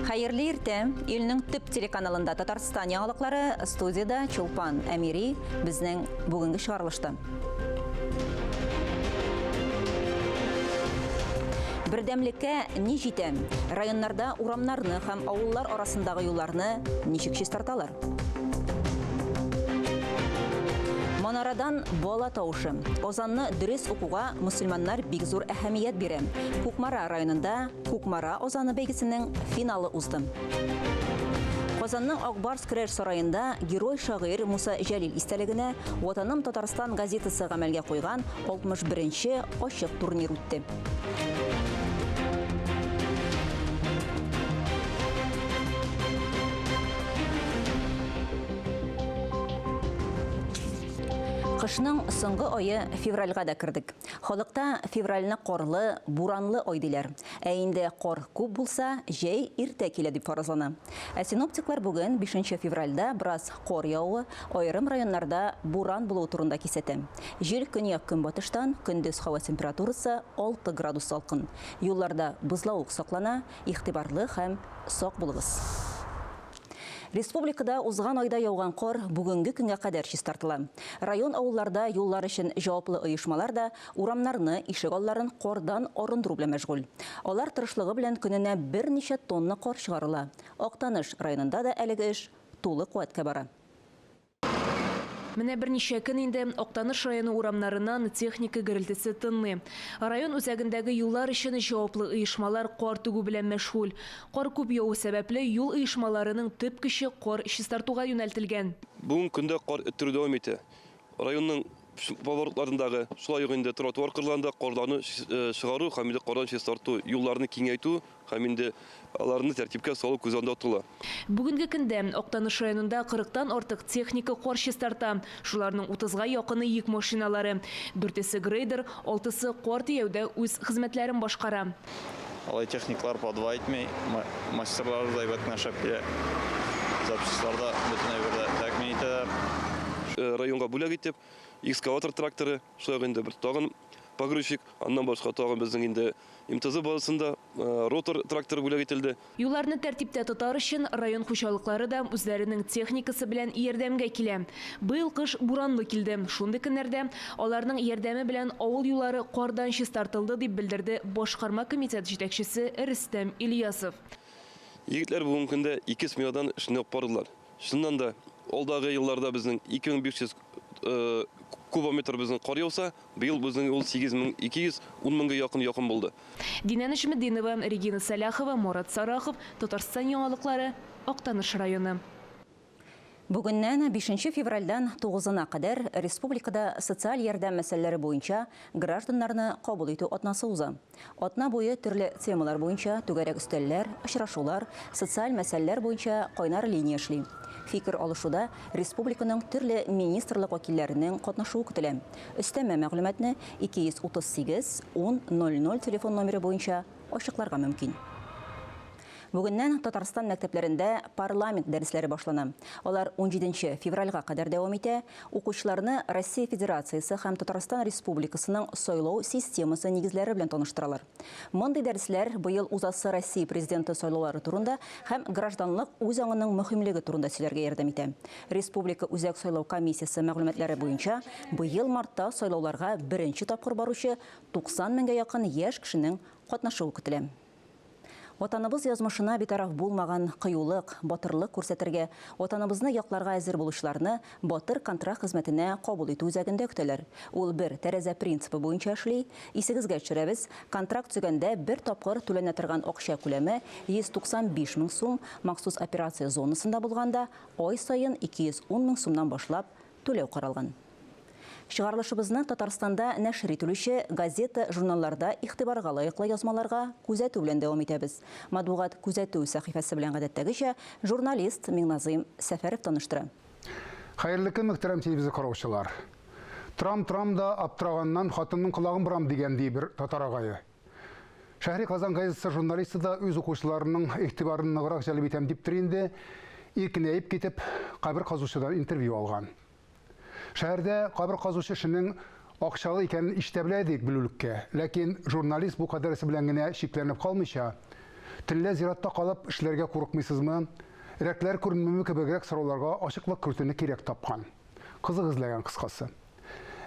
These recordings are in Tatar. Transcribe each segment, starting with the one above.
Хәерле иртә! Илнең төп телеканалында Татарстан яңалыклары, студиядә Чулпан Әмири, безнең бүгенге чыгарылышта. Бердәмлеккә ни җитә? Районнарда урамнарны һәм авыллар арасындагы юлларны ничек чистарталар? Манарадан бала тавышы. Азанны дөрес укуга мөселманнар бик зур әһәмият бирә. Кукмара районында Кукмара азаны бәйгесенең финалы узды. Казанның Ак Барс көрәш сараенда герой-шагыйрь Муса Җәлил истәлегенә Ватаным Татарстан газетасы гамәлгә куйган 61 нче ачык турнир үтте. Кышның соңгы ае февральгә дә кердек. Халыкта февральне карлы, буранлы ай диләр. Ә инде кар күп булса, җәй иртә килә дип фаразлана. Ә синоптиклар бүген, бишенче февральдә, бераз кар явуы, аерым районнарда буран булуы турында кисәтә. Җил көньяк-көнбатыштан, көндез һава температурасы 6 градус салкын. Юлларда бозлавык саклана, игътибарлы һәм сак булыгыз. Республикада узган айда яуган кар бүгенге көнгә кадәр чистартыла. Район-авылларда юллар өчен җаваплы оешмалар да урамнарны, ишек алларын кардан арындыру белән мәшгуль. Алар тырышлыгы белән көненә берничә тонна кар чыгарыла. Актаныш районында да әлеге эш тулы куәткә бара. Менә берничә көн инде Актаныш районы урамнарыннан техника гөрелтесе тынмый. Район үзәгендәге юллар өчен җаваплы оешмалар кар түгү белән мәшгуль. Кар күп яву сәбәпле, юл оешмаларының төп көче кар чистартуга юнәлтелгән. Бүгенге көндә кар эттерү дәвам итә. Районның поворотларындагы, шулай ук инде тротуар кырларында карларны чыгару һәм инде кардан чистарту, юлларны киңәйтү һәм инде аларны тәртипкә салу күз алдында тотыла. Бүгенге көндә Актаныш районында кырыктан артык техника кар чистарта. Шуларның утызга якыны йөк машиналары, дүртесе грейдер, алтысы кар төяүдә үз хезмәтләрен башкара. Алай техниклар подва итми, мастерлар да әйбәт кенә эшләп килә. Запчастьлар да бөтен әйбер дә тәэмин итәләр. Районга бүләк итеп, экскаватор тракторы, шулай ук инде бер тагын погрузчик, аннан башка тагын безнең инде МТЗ базасында ротор тракторы бүләк ителде. Юлларны тәртиптә тотар өчен район хуҗалыклары да үзләренең техникасы белән ярдәмгә килә. Быел кыш буранлы килде. Шундый көннәрдә аларның ярдәме белән авыл юллары кардан чистартылды, дип белдерде башкарма комитет җитәкчесе Рөстәм Ильясов. Егетләр бүгенге көндә ике сменадан эшне алып бардылар. Чыннан да, алдагы елларда безнең 2500 кубометр безнең кар яуса, Быел безнең ул 8200, ун меңгә якын якын булды. Динә Нәҗметдинова, Регина Сәлахова, Морат Сарахов, Татарстан яңалыклары, Актаныш районы. Бүгеннән, бишенче февральдән тугызына кадәр республикада социаль ярдәм мәсьәләләре буенча гражданнарны кабул итү атнасы уза. Атна буе төрле темалар буенча түгәрәк өстәлләр, очрашулар, социаль мәсьәләләр буенча кайнар линия эшли. Фикер алышуда республиканың төрле министрлык вәкилләренең катнашуы көтелә. Өстәмә мәгълүматны 238 10 00 телефон номеры буенча ачыкларга мөмкин. Бүгеннән Татарстан мәктәпләрендә парламент дәресләре башлана. Алар унҗиденче февральгә кадәр дәвам итә. Укучыларны Россия Федерациясе һәм Татарстан Республикасының сайлау системасы нигезләре белән таныштыралар. Мондый дәресләр быел узасы Россия Президенты сайлаулары турында һәм гражданлык үзаңының мөһимлеге турында сөйләргә ярдәм итә. Республика Үзәк сайлау комиссиясе мәгълүматлары буенча, быел мартта сайлауларга беренче тапкыр баручы 90 меңгә якын яшь кешенең катнашуы көтелә. Ватаныбыз язмышына битараф булмаган кыюлык, батырлык күрсәтергә, Ватаныбызны якларга әзер булучыларны Батыр контракт хезмәтенә кабул итү үзәгендә көтәләр. Ул бер тәрәзә принцибы буенча эшли. Исегезгә төшерәбез, контракт төзегәндә бер тапкыр түләнә торган акча күләме 195 мең сум, махсус операция зонасында булганда ай саен 210 мең сумнан башлап түләү каралган. Чыгарылышыбызны Татарстанда нәшер ителүче газета, журналларда игътибарга лаеклы язмаларга күзәтү белән дәвам итәбез. Матбугат күзәтү сәхифәсе белән гадәттәгечә журналист Миңназыйм Сәфәров таныштыра. Хәерле көн, мөхтәрәм телевизор караучылар. Торам-торам да, аптыраганнан хатынның колагын борам, дигән ди бер татар агае. Шәһри Казан газетасы журналисты да үз укучыларының игътибарын ныграк җәлеп итәм диптер инде, иркенәеп китеп, кабер казучыдан интервью алган. Шәһәрдә кабер казучы эшенең акчалы икәнен ишетә белә идек белүлеккә, ләкин журналист бу кадәресе белән генә чикләнеп калмыйча, Төнлә зиратта калып эшләргә курыкмыйсызмы? Өрәкләр күренмиме кебегрәк сорауларга ачыклык кертүне кирәк тапкан. Кызык эзләгән, кыскасы.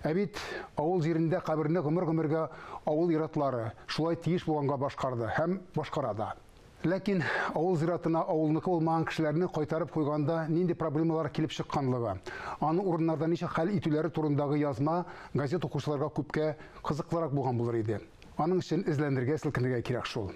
Ә бит авыл җирендә каберне гомер-гомергә авыл ир-атлары шулай тиеш булганга башкарды һәм башкара да. Ләкин авыл зиратына авылныкы булмаган кешеләрне кайтарып куйганда нинди проблемалар килеп чыкканлыгы, аны урыннарда ничек хәл итүләре турындагы язма газет укучыларга күпкә кызыклырак булган булыр иде. Аның өчен эзләнергә, селкенергә кирәк шул.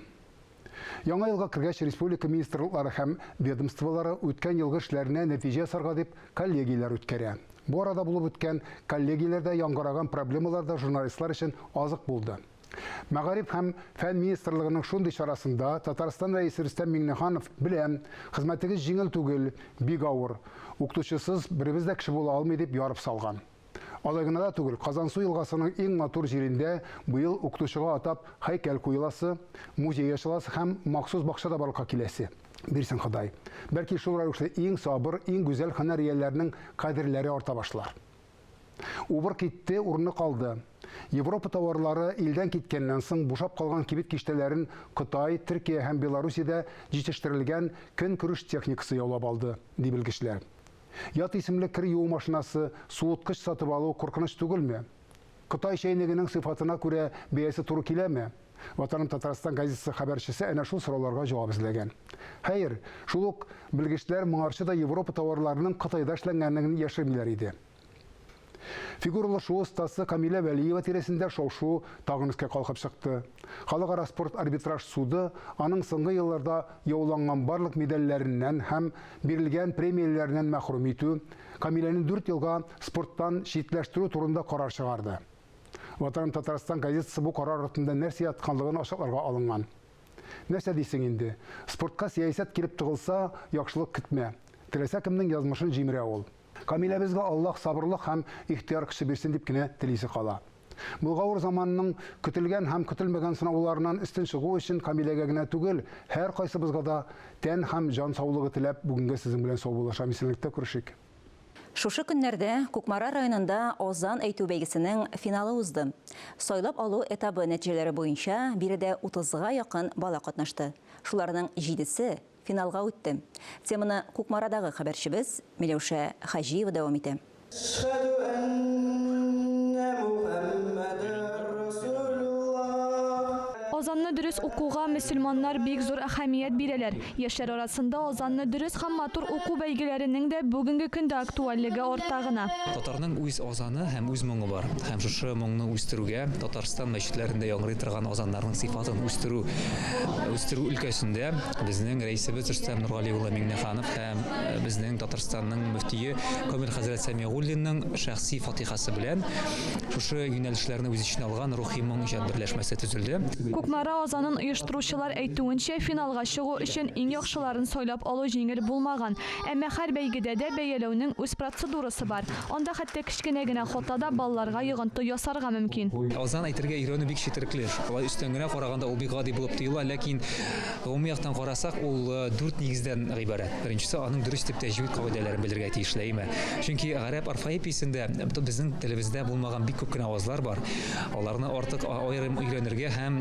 Яңа елга кергәч, республика министрлыклары һәм ведомстволары үткән елгы эшләренә нәтиҗә ясарга дип коллегияләр үткәрә. Бу арада булып үткән коллегияләрдә яңгыраган проблемалар да журналистлар өчен азык булды. Мәгариф һәм фән министрлыгының шундый чарасында Татарстан Рәисе Рөстәм Миңнеханов, Беләм, хезмәтегез җиңел түгел, бик авыр. Укытучысыз беребез дә кеше була алмый, дип ярып салган. Алай гына да түгел, Казансу елгасының иң матур җирендә быел укытучыга атап һәйкәл куеласы, музей ачыласы һәм махсус бакча да барлыкка киләсе. Бирсен Ходай. Бәлки шул рәвешле иң сабыр, иң гүзәл һөнәр ияләренең кадерләре арта башлар. Убыр китте, урыны калды. Европа товарлары илдән киткәннән соң бушап калган кибет киштәләрен Кытай, Төркия һәм Белоруссиядә җитештерелгән көнкүреш техникасы яулап алды, ди белгечләр. Ят исемле кер юу машинасы, суыткыч сатып алу куркыныч түгелме? Кытай чәйнегенең сыйфатына күрә бәясе туры киләме? Ватаным Татарстан газетасы хәбәрчесе әнә шул сорауларга җавап эзләгән. Хәер, шул ук белгечләр моңарчы да Европа товарларының Кытайда эшләнгәнлеген яшермиләр иде. Фигуралы шуу остасы Камилә Вәлиева тирәсендә шау-шу тагын өскә калкып чыкты. Халыкара спорт арбитраж суды аның соңгы елларда яуланган барлык медальләреннән һәм бирелгән премияләреннән мәхрүм итү, Камиләне дүрт елга спорттан читләштерү турында карар чыгарды. Ватаным Татарстан газетасы бу карар артында нәрсә ятканлыгын ачыкларга алынган. Нәрсә дисең инде? Спортка сәясәт килеп тыгылса, яхшылык көтмә. Теләсә кемнең язмышын җимерә ул. Камиләбезгә Аллаһ сабырлык һәм ихтыяр көче бирсен дип кенә телисе кала. Болгавыр заманының көтелгән һәм көтелмәгән сынауларыннан өстен чыгу өчен Камиләгә генә түгел, һәркайсыбызга да тән һәм җан саулыгы теләп, бүгенгә сезнең белән саубуллашам. Исәнлектә күрешик. Шушы көннәрдә Кукмара районында Азан әйтү бәйгесенең финалы узды. Сайлап алу этабы нәтиҗәләре буенча биредә утызга якын бала катнашты. Шуларның җидесе Финалга үтте. Теманы Кукмарадагы хәбәрчебез Миләүшә Хаҗиева дәвам итә. Әшһәдү әннә Мухәммәдәр Рәсүлуллаһ. Азанны дөрес укуга мөселманнар бик зур әһәмият бирәләр. Яшьләр арасында азанны дөрес һәм матур уку бәйгеләренең дә бүгенге көндә актуальлеге арта гына. Татарның үз азаны һәм үз моңы бар. Һәм шушы моңны үстерүгә, Татарстан мәчетләрендә яңгырый торган азаннарның сыйфатын үстерү үстерү өлкәсендә безнең рәисебез Рөстәм Нургали улы Миңнеханов һәм безнең Татарстанның мөфтие Камил хәзрәт Сәмигуллинның шәхси фатихасы белән шушы юнәлешләрне үз эченә алган Рухи моң иҗат берләшмәсе төзелде. Кукмара азанын оештыручылар әйтүенчә, финалга чыгу өчен иң яхшыларын сайлап алу җиңел булмаган. Әмма һәр бәйгедә дә бәяләүнең үз процедурасы бар. Анда хәтта кечкенә генә хата да балларга йогынты ясарга мөмкин. Азан әйтергә өйрәнү бик четерекле эш. Алай өстән генә караганда ул бик гади булып тоела, ләкин гомуми яктан карасак, ул дүрт нигездән гыйбарәт. Беренчесе, аның дөрес итеп тәҗвид кагыйдәләрен белергә тиешле, әйме? Чөнки гарәп орфоэпиясендә безнең телебездә булмаган бик күп кенә авазлар бар. Аларны артык аерым өйрәнергә һәм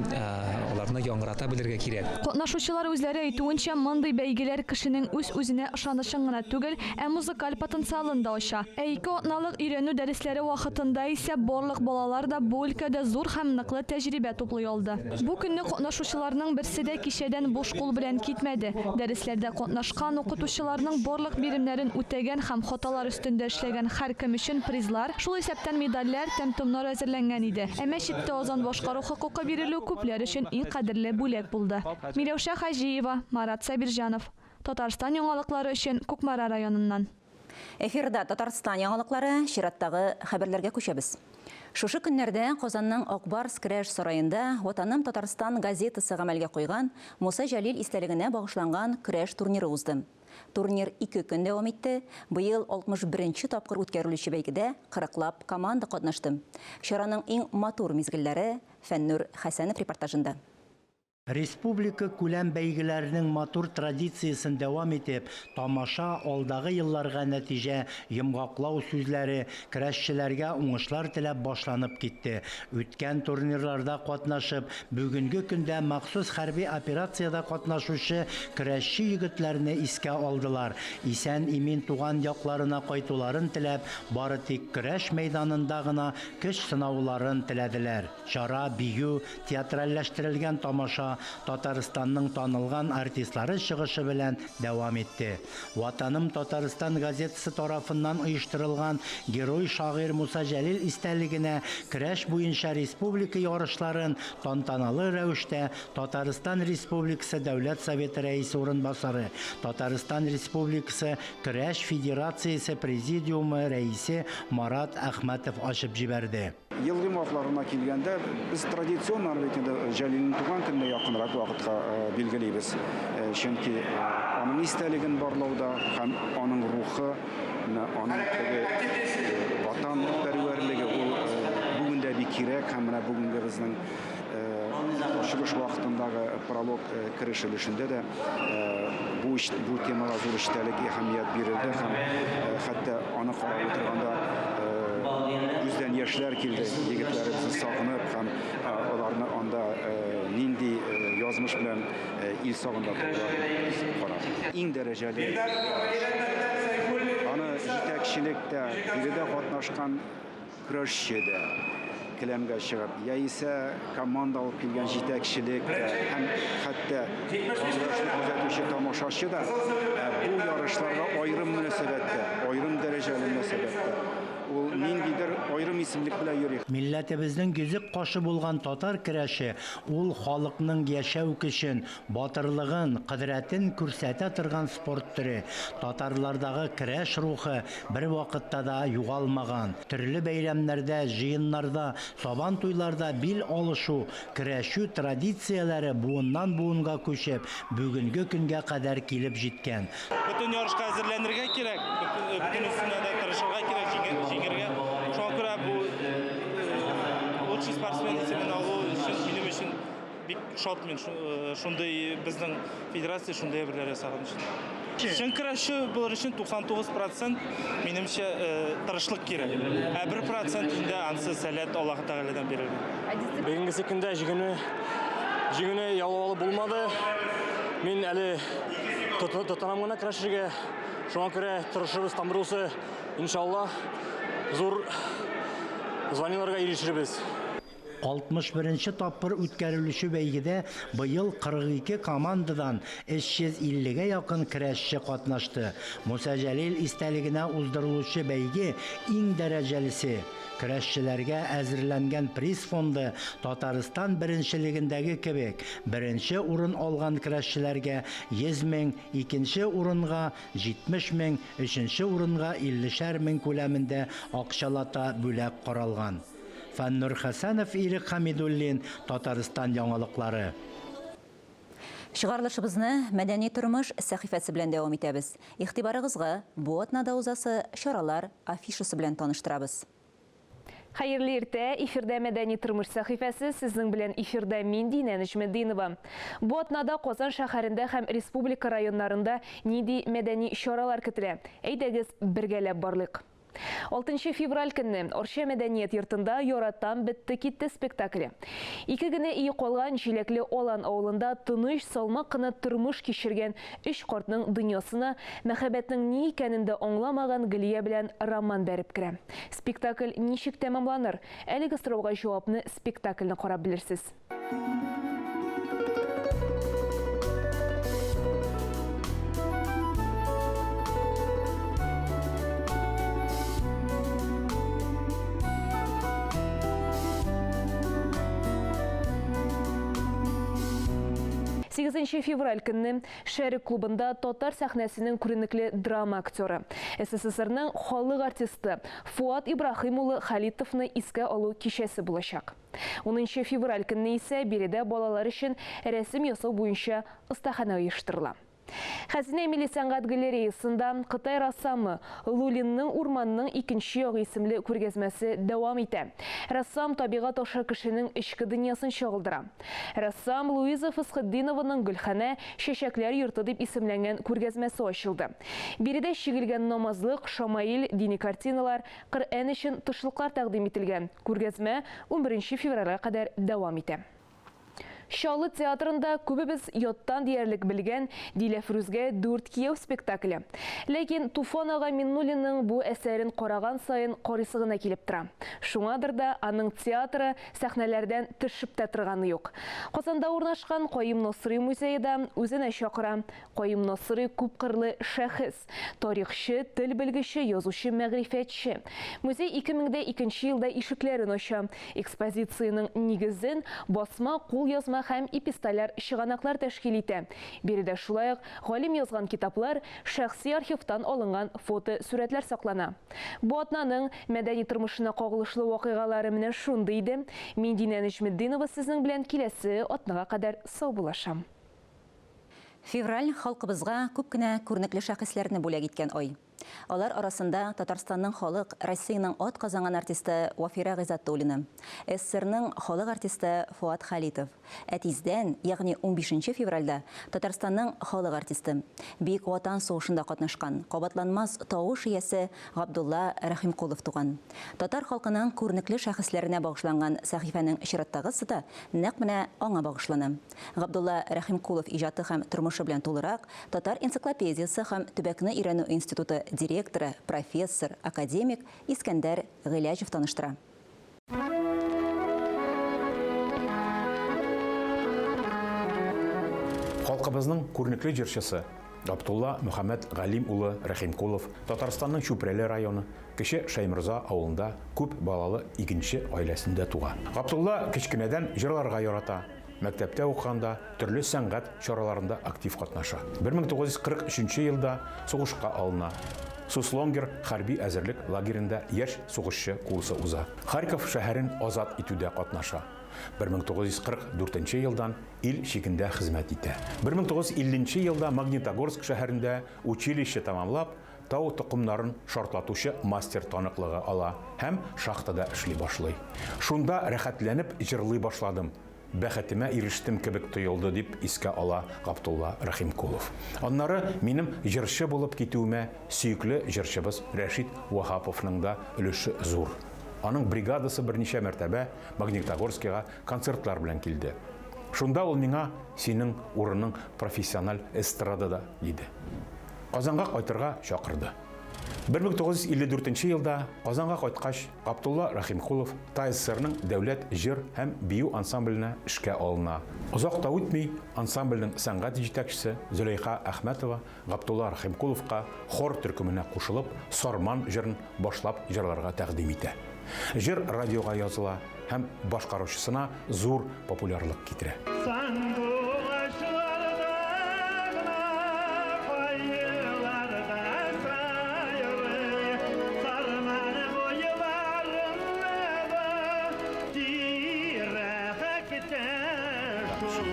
аларны яңгырата белергә кирәк. Катнашучылар үзләре әйтүенчә, мондый бәйгеләр кешенең үз-үзенә ышанычын гына түгел, ә музыкаль потенциалын да ача. Ә ике атналык өйрәнү дәресләре вакытында исә барлык балалар да бу өлкәдә зур һәм ныклы тәҗрибә туплый алды. Бу көнне катнашучыларның берсе дә кичәдән буш кул белән китмәде. Дәресләрдә катнашкан, укытучыларның барлык биремнәрен үтәгән һәм хаталар өстендә эшләгән һәркем өчен призлар, шул исәптән медальләр, тәм-томнар әзерләнгән иде. Ә мәчеттә азан башкару хокукы бирелү күпләр өчен иң кадерле бүләк булды. Миләүшә Хаҗиева, Марат Сабирҗанов. Татарстан яңалыклары өчен Кукмара районыннан. Эфирда Татарстан яңалыклары, чираттагы хәбәрләргә күчәбез. Шушы көннәрдә Казанның Ак Барс көрәш сараенда Ватаным Татарстан газетасы гамәлгә куйган Муса Җәлил истәлегенә багышланган көрәш турниры узды. Турнир ике көн дәвам итте. Быел 61 нче тапкыр үткәрелүче бәйгедә кырыклап команда катнашты. Чараның иң матур мизгелләре Фәннүр Хәсәнов репортажында. Республика күләм бәйгеләренең матур традициясен дәвам итеп, тамаша алдагы елларга нәтиҗә йомгаклау сүзләре, көрәшчеләргә уңышлар теләп башланып китте. Үткән турнирларда катнашып, бүгенге көндә махсус хәрби операциядә катнашучы көрәшче егетләрне искә алдылар. Исән-имин туган якларына кайтуларын теләп, бары тик көрәш мәйданында гына көч сынауларын теләделәр. Чара бию, театральләштерелгән тамаша, Татарстанның танылган артистлары чыгышы белән дәвам итте. Ватаным Татарстан газетасы тарафыннан оештырылган герой-шагыйрь Муса Җәлил истәлегенә көрәш буенча республика ярышларын тантаналы рәвештә Татарстан Республикасы Дәүләт Советы Рәисе урынбасары, Татарстан Республикасы Көрәш федерациясе президиумы рәисе Марат Әхмәтов ачып җибәрде. Ел йомгакларына килгәндә, без традицион бит инде Җәлилнең туган көненә якынрак вакытка билгелибез. Чөнки аның истәлеген барлауда һәм аның рухы, менә аның теге ватан пәрвәрлеге ул бүген дә бик кирәк һәм менә бүгенге безнең ачылыш вакытындагы пролог кереш өлешендә дә бу бу темага зур эчтәлек, әһәмият бирелде һәм хәтта аны карап утырганда күздән яшьләр килде, егетләребезне сагынып һәм аларны анда нинди язмыш белән ил сагында торуларын карап. Иң дәрәҗәле аны җитәкчелек тә, биредә катнашкан көрәшче дә келәмгә чыгып, яисә команда алып килгән җитәкчелек тә һәм хәтта көрәшне күзәтүче тамашачы да бу ярышларга аерым мөнәсәбәттә, аерым дәрәҗәле мөнәсәбәттә. Ул ниндидер аерым исемлек белән йөри. Милләтебезнең йөзек кашы булган татар көрәше ул халыкның яшәү көчен, батырлыгын, кодрәтен күрсәтә торган спорт төре. Татарлардагы көрәш рухы бервакытта да югалмаган. Төрле бәйрәмнәрдә, җыеннарда, сабан туйларда бил алышу, көрәшү традицияләре буыннан-буынга күчеп, бүгенге көнгә кадәр килеп җиткән. Бөтен ярышка әзерләнергә кирәк, бөтенесенә дә тырышырга кирәк, җиңергә. Шуңа күрә бу лучший спортсмен исемен алу өчен минем өчен бик шат мин шундый безнең федерация шундый әйберләр ясаган өчен. Чын көрәшче булыр өчен 99 процент минемчә тырышлык кирәк. Ә 1 процент инде ансы сәләт Аллаһы Тәгаләдән бирелгән. Бүгенге көндә җиңүне яулап алып булмады. Мин әле тотынам гына көрәшергә. Шуңа күрә тырышырбыз, тамырылсы, иншалла, зур званиеларга ирешербез. 61 нче тапкыр үткәрелүче бәйгедә быел 42 командадан 350 гә якын көрәшче катнашты. Муса Җәлил истәлегенә уздырылучы бәйге иң дәрәҗәлесе. Көрәшчеләргә әзерләнгән приз фонды Татарстан беренчелегендәге кебек, беренче урын алган көрәшчеләргә 100 мең, икенче урынга 70 мең, өченче урынга 50 мең күләмендә акчалата бүләк каралган. Фәннур Хәсәнов, Ирек Хәмидуллин, Татарстан яңалыклары. Чыгарылышыбызны Мәдәни тормыш сәхифәсе белән дәвам итәбез. Игътибарыгызга бу атнада узасы чаралар афишасы белән таныштырабыз. Хәерле иртә, эфирдә Мәдәни тормыш сәхифәсе, сезнең белән эфирдә мин Динә Нәҗметдинова. Бу атнада Казан шәһәрендә һәм республика районнарында нинди мәдәни чаралар көтелә? Әйдәгез, бергәләп барлыйк. 6 февраль көнне Арча мәдәният йортында Яратам бетте китте спектакле. Ике генә өе калган Җиләкле Алан авылында тыныч, салмак кына тормыш кичергән өч картның дөньясына мәхәббәтнең ни икәнен дә аңламаган Гөлия белән Роман бәреп керә. Спектакль ничек тәмамланыр? Әлеге сорауга җавапны спектакльне карап белерсез. Сигезенче февраль көнне Шәрык клубында татар сәхнәсенең күренекле драма актеры, СССРның халык артисты Фуат Ибраһим улы Халитовны искә алу кичәсе булачак. Унынчы февраль көнне исә биредә балалар өчен рәсем ясау буенча остаханә оештырыла. Хәзинә милли сәнгать галереясында Кытай рәссамы Лулинның Урманның икенче ягы исемле күргәзмәсе дәвам итә. Рәссам табигать аша кешенең эчке дөньясын чагылдыра. Рәссам Луиза Фәсхетдинованың Гөлханә, чәчәкләр йорты дип исемләнгән күргәзмәсе ачылды. Биредә чигелгән намазлык, шамаил, дини картиналар, Коръән өчен тышлыклар тәкъдим ителгән. Күргәзмә унберенче февральгә кадәр дәвам итә. Чаллы театрында күбебез яттан диярлек белгән Диләфрүзгә дүрт кияү спектакле. Ләкин Туфан ага Миннуллинның бу әсәрен караган саен карыйсы гына килеп тора. Шуңадыр да аның театры сәхнәләрдән төшеп тә торганы юк. Казанда урнашкан Каюм Насыйри музее да үзенә чакыра. Каюм Насыйри күпкырлы шәхес. Тарихчы, тел белгече, язучы, мәгърифәтче. Музей 2002 нче елда ишекләрен ача. Экспозициянең нигезен басма, кулъязма һәм эпистоляр чыганаклар тәшкил итә. Биредә шулай ук галим язган китаплар, шәхси архивтан алынган фотосурәтләр саклана. Бу атнаның мәдәни тормышына кагылышлы вакыйгалары менә шундый иде. Мин Динә Нәҗметдинова сезнең белән киләсе атнага кадәр саубуллашам. Февраль, халкыбызга күп кенә күренекле шәхесләрне бүләк иткән ай. Алар арасында Татарстанның халык, Россиянең атказанган артисты Вафирә Гыйззәтуллина, СССРның халык артисты Фоат Халитов, ә тиздән, ягъни унбишенче февральдә Татарстанның халык артисты, Бөек Ватан сугышында катнашкан, кабатланмас тавыш иясе Габдулла Рәхимкулов туган. Татар халкының күренекле шәхесләренә багышланган сәхифәнең чираттагысы да нәкъ менә аңа багышлана. Габдулла Рәхимкулов иҗаты һәм тормышы белән тулырак Татар энциклопедиясе һәм төбәкне өйрәнү институты директоры, профессор, академик Искәндәр Гыйләҗев таныштыра. Халкыбызның күренекле җырчысы Габдулла Мөхәммәт Галим улы Рәхимкулов Татарстанның Чүпрәле районы Кече Шәйморза авылында күп балалы игенче гаиләсендә туга. Габдулла кечкенәдән җырларга ярата. Мәктәптә укыганда төрле сәнгать чараларында актив катнаша. 1943 нче елда сугышка алына. Суслонгер хәрби әзерлек лагеренда яшь сугышчы курсы уза. Харьков шәһәрен азат итүдә катнаша. 1944 нче елдан ил чигендә хезмәт итә. 1950 нче елда Магнитогорск шәһәрендә училище тәмамлап, тау токымнарын шартлатучы мастер таныклыгы ала һәм шахтада эшли башлый. Шунда рәхәтләнеп җырлый башладым, бәхетемә ирештем кебек тоелды, дип искә ала Габдулла Рәхимкулов. Аннары минем җырчы булып китүемә сөекле җырчыбыз Рәшит Ваһаповның да өлеше зур. Аның бригадасы берничә мәртәбә Магнитогорскига концертлар белән килде. Шунда ул миңа, Синең урының профессиональ эстрадада, диде. Казанга кайтырга чакырды. 1954 нче елда Казанга кайткач, Габдулла Рәхимкулов ТАССРның дәүләт җыр һәм бию ансамбленә эшкә алына. Озак та үтми, ансамбльнең сәнгать җитәкчесе Зөләйха Әхмәтова Габдулла Рәхимкуловка хор төркеменә кушылып, Сарман җырын башлап җырларга тәкъдим итә. Җыр радиога языла һәм башкаручысына зур популярлык китерә. Сандугачларда гына кайларда сайрый, Сарман буйларында да тирәктә шул.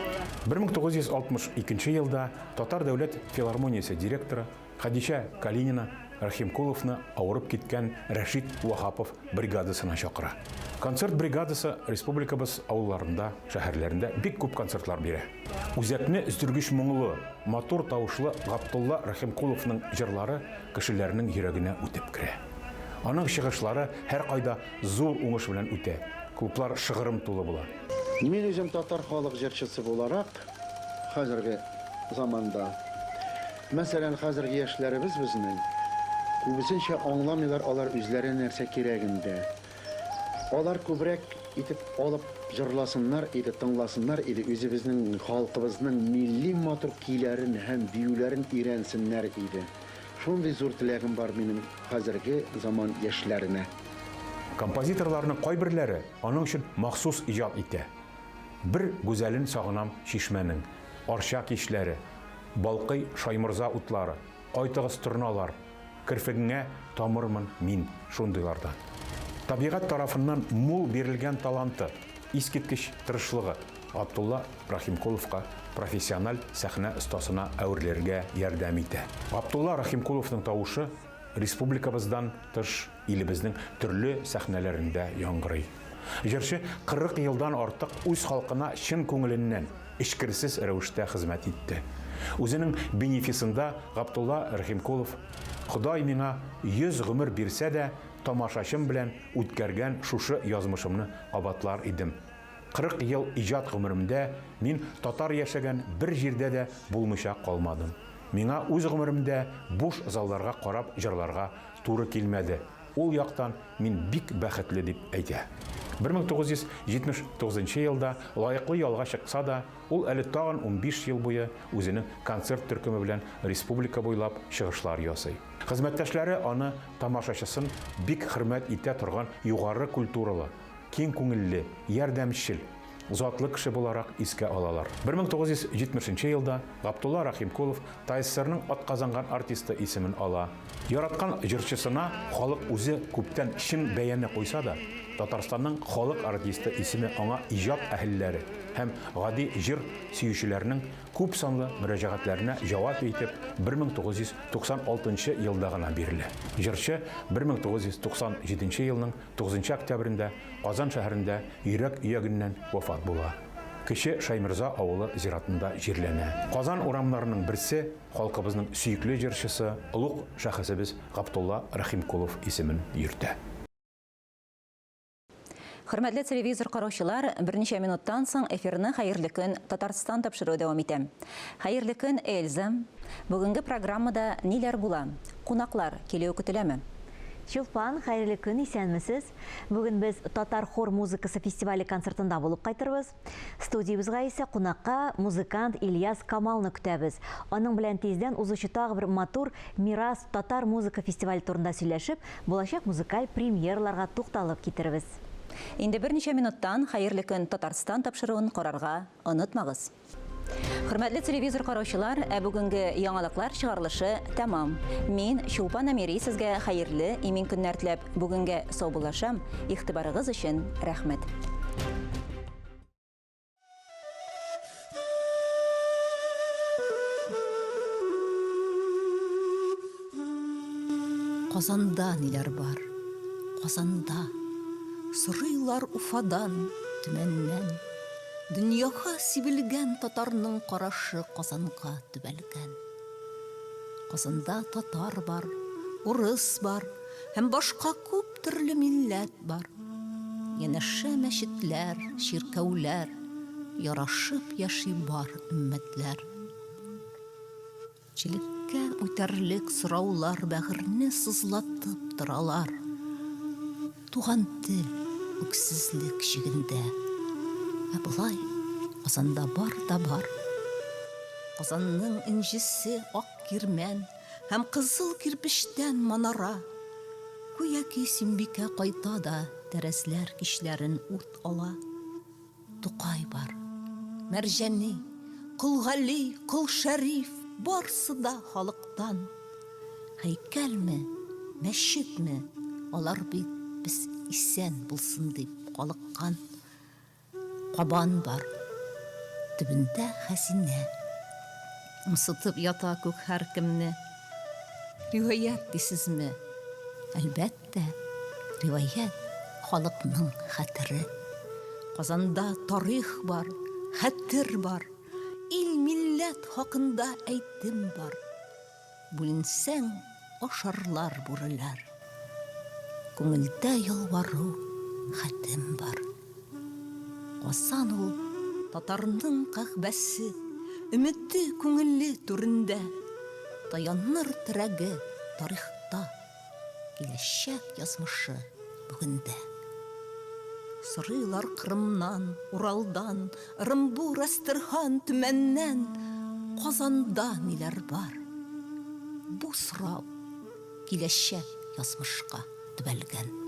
1962 елда Татар дәүләт филармониясе директоры Хәдичә Калинина Рәхимкуловны авырып киткән Рәшит Ваһапов бригадасына чакыра. Концерт бригадасы республикабыз авылларында, шәһәрләрендә бик күп концертлар бирә. Үзәкне өздергеч моңлы, матур тавышлы Габдулла Рәхимкуловның җырлары кешеләрнең йөрәгенә үтеп керә. Аның чыгышлары һәркайда зур уңыш белән үтә, клублар шыгрым тулы була. Мин үзем татар халык җырчысы буларак, Хәзерге заманда, мәсәлән, хәзерге яшьләребез безнең күбесенчә аңламыйлар алар үзләренә нәрсә кирәген дә. Алар күбрәк итеп алып җырласыннар иде, тыңласыннар иде, үзебезнең халкыбызның милли матур көйләрен һәм биюләрен өйрәнсеннәр иде. Шундый зур теләгем бар минем хәзерге заман яшьләренә. Композиторларның кайберләре аның өчен махсус иҗат итә. Бер гүзәлен сагынам чишмәнең, Арча кичләре, Балкый Шайморза утлары, Кайтыгыз торналар, Керфегеңә тамырмын мин, шундыйлардан. Табигать тарафыннан мул бирелгән таланты, искиткеч тырышлыгы Габдулла Рахимкуловка профессиональ сәхнә остасына әверелергә ярдәм итә. Габдулла Рәхимкуловның тавышы республикабыздан тыш илебезнең төрле сәхнәләрендә яңгырый. Җырчы 40 елдан артык үз халкына чын күңеленнән, эчкерсез рәвештә хезмәт итте. Үзенең бенефисында Габдулла Рәхимкулов, Ходай миңа 100 гомер бирсә дә, тамашачым белән үткәргән шушы язмышымны кабатлар идем. 40 ел иҗат гомеремдә мин татар яшәгән бер җирдә дә булмыйча калмадым. Миңа үз гомеремдә буш залларга карап җырларга туры килмәде. Ул яктан мин бик бәхетле, дип әйтә. 1979 нчы елда лаеклы ялга чыкса да, ул әле тагын 15 ел буе үзенең концерт төркеме белән республика буйлап чыгышлар ясый. Хезмәттәшләре аны тамашачысын бик хөрмәт итә торган югары культуралы, киң күңелле, ярдәмчел, затлы кеше буларак искә алалар. 1970 нче елда Габдулла Рәхимкулов ТАССРның атказанган артисты исемен ала. Яраткан җырчысына халык үзе күптән чын бәяне куйса да, Татарстанның халык артисты исеме аңа иҗат әһелләре һәм гади җыр сөючеләрнең күп санлы мөрәҗәгатьләренә җавап итеп 1996 нчы елда гына бирелә. Җырчы 1997 нче елның 9 нчы октябрендә Казан шәһәрендә йөрәк өягеннән вафат була. Кече Шәйморза авылы зиратында җирләнә. Казан урамнарының берсе халкыбызның сөекле җырчысы, олуг шәхесебез Габдулла Рәхимкулов исемен йөртә. Хөрмәтле телевизор караучылар, берничә минуттан соң эфирны Хәерле көн, Татарстан тапшыруы дәвам итә. Хәерле көн, Эльза. Бүгенге программада ниләр була? Кунаклар килүе көтеләме? Чулпан, хәерле көн, исәнмесез. Бүген без Татар хор музыкасы фестивале концертында булып кайтырбыз. Студиябезгә исә кунакка музыкант Ильяс Камалны көтәбез. Аның белән тиздән узучы тагы бер матур Мирас татар музыка фестивале турында сөйләшеп, булачак музыкаль премьераларга тукталып китербез. Инде берничә минуттан Хәерле көн, Татарстан тапшыруын карарга онытмагыз. Хөрмәтле телевизор караучылар, ә бүгенге яңалыклар чыгарылышы тәмам. Мин, Чулпан Әмири, сезгә хәерле, имин көннәр теләп, бүгенгә саубуллашам. Игътибарыгыз өчен рәхмәт. Казанда ниләр бар? Казанда. Сорыйлар Уфадан, Төмәннән. Дөньяга сибелгән татарның карашы Казанга төбәлгән. Казанда татар бар, урыс бар һәм башка күп төрле милләт бар. Янәшә мәчетләр, чиркәүләр, ярашып яши бар өммәтләр. Җелеккә үтәрлек сораулар бәгырьне сызлатып торалар. Туган тел үксезлек чигендә. Ә болай Казанда бар да бар. Казанның энҗесе ак кирмән һәм кызыл кирпечтән манара. Гүяки Сөембикә кайта да тәрәзләр кичләрен ут ала. Тукай бар, Мәрҗани, Кол Гали, Кол Шәриф, барсы да халыктан. Һәйкәлме, мәчетме, алар бит без исән булсын дип калыккан. Кабан бар, төбендә хәзинә. Ымсытып ята күк һәркемне. Риваять дисезме? Әлбәттә, риваять, халыкның хәтере. Казанда тарих бар, хәтер бар, ил-милләт хакында әйтем бар. Бүленсәң, ашарлар бүреләр. Күңелдә ялвару, хәтем бар. Казан ул, татарның кәгъбәсе, Өмете, күңеле түрендә. Таяныр терәге тарихта, Киләчәк язмышы бүгендә. Сорыйлар Кырымнан, Уралдан, Ырымбур, Әстерхан, Төмәннән, Казанда ниләр бар? Бу сорау киләчәк язмышка төбәлгән.